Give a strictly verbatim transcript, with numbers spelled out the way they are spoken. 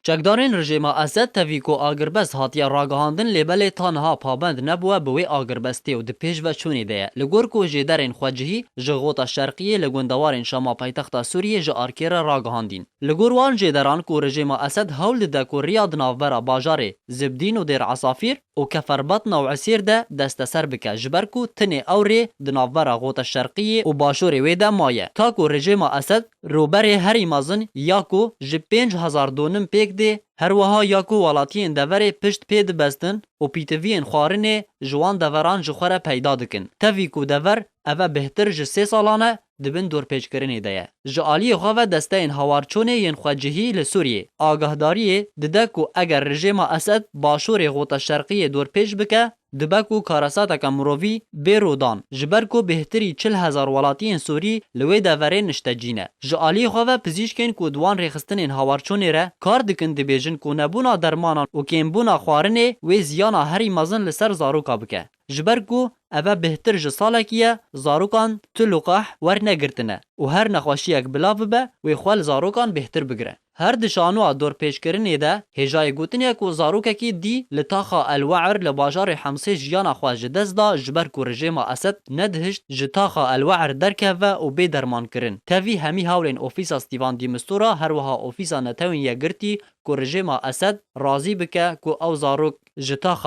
Çekdarên rejêma Esed tevî ku agirbest hatiye ragihandin, lê belê ta niha pabend nebûwe bi wê agirbestê û di pêşveçûnê de ye. Li gor ku jêderên xwecihî ji Xota Şerqiyê li gundewarên Şama paytexta Sûriyê ji arkê re ragihandîn. Li gor wan jêderan ku rejêma Esed hewl dide ku riya di navbera bajarê Zibdîn û Dêr Esafîr û Keferbatna û Esêr de desteser bike, ji ber ku tinê ew rê di navbera Xota Şerqiyê û başûrê wê de maye. Ta ku rejêma Esed rûberê herî mezin ya ku ji pênc hezar donim pêk dê, her wiha ya ku welatiyên deverê pişt pê dibestin û pîtiviyên xwarinê ji wan deveran ji xwe re peyda dikin. Tevî ku dever eve bêhtir ji sê salan e di bin dorpêçkirinê de ye. Ji aliyê xwe ve desteyên hawarçûnê yên xwecihî li Sûriyê agahdariyê dide ku eger rejêma Esed başûrê Xota Şerqiyê dorpêç bike, dibe ku karesateke mirovî bê rûdan, ji ber ku bêhtirî çil hezar welatiyên Sûrî li wê deverê niştecî ne. Ji aliyê xwe ve pizîşkên ku di wan rêxistinên hawarçûnê re kar dikin dibêjin ku nebûna dermanan û kêmbûna xwarinê wê ziyana herî mezin li ser zaroka bike. Ji ber ku eve bêhtir ji salekî ye, zarokan tu liqah wernegirtine û her nexweşiyek bila bibe, wê xwe li zarokan bêhtir bigire. Her di şanoa dorpêçkirinê de hêjayê gotinê ye ku zarokekî dî li taxa El We'ir li bajarê Hemsê jiyana xwe ji dest da, ji ber ku rejêma Esed nedihişt ji taxa El We'ir derkeve û bê dermankirin. Tevî hemî hewlên Ofîsa Stîvan dî Mistura, her wiha Ofîsa Netewên Yekgirtî ku rejêma Esed razî bike ku ew zarok ji taxa